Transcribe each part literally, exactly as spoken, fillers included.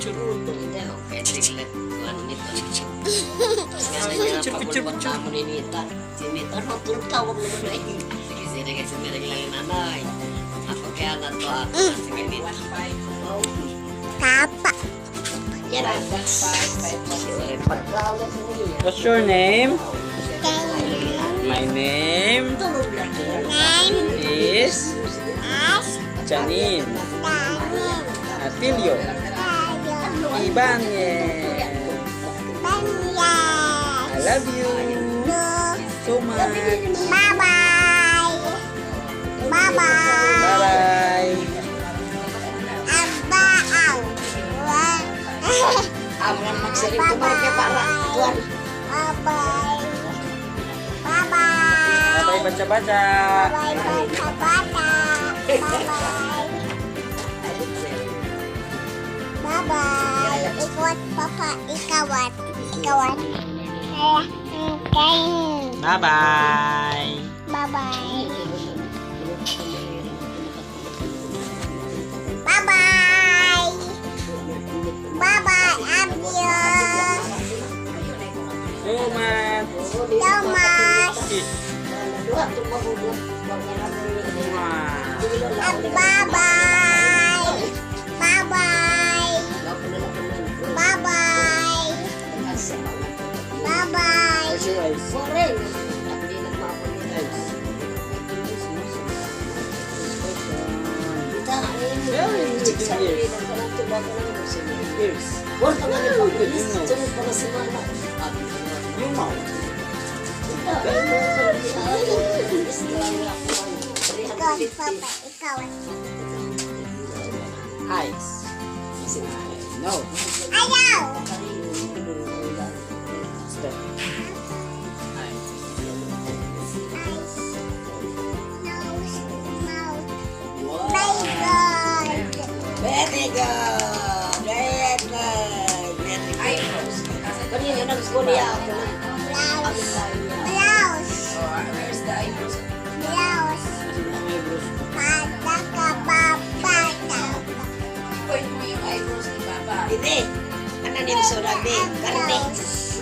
Picture, picture, picture. Sige, sige, sige, sige, nanay. Ako kaya na to, ah. Sige, Nita. Papa. What's your name? My name is Janine Atilio Ibanez. I love you so much. Bye-bye. Bye-bye. Bye-bye. Aba, aw. Amo na magsiring ko, Marke, para kuan. Bye-bye. Bye-bye. Bye-bye, bacha-bacha. Bye-bye, bacha-bacha. Bye-bye. Bye-bye. Ikawat, Papa, ikawat. Ikawat. Bye-bye. Bye-bye. Bye-bye. Bye-bye, adios. So much. So much. Kiss. Mwah. Bye-bye. Bye-bye. Bye-bye. Bye-bye. Where's your eyes? Eyes. Very good. Ears. Ears. Very good, you know. Your mouth. Very good. Ikaw, Papa, ikaw. Eyes. No. Ayaw! Stop. Eyes. Eyes. Nose. Mouth. Very good. Very good. Very good. Very good. Kanina nagkuliya ako ng blouse. Blouse. Oh, where's the eyebrows? Blouse. Pata ka, papa. Point mo yung eyebrows ni Papa. Bibi, ano ni sura, bi? Karne. Blouse.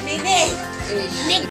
Bibi,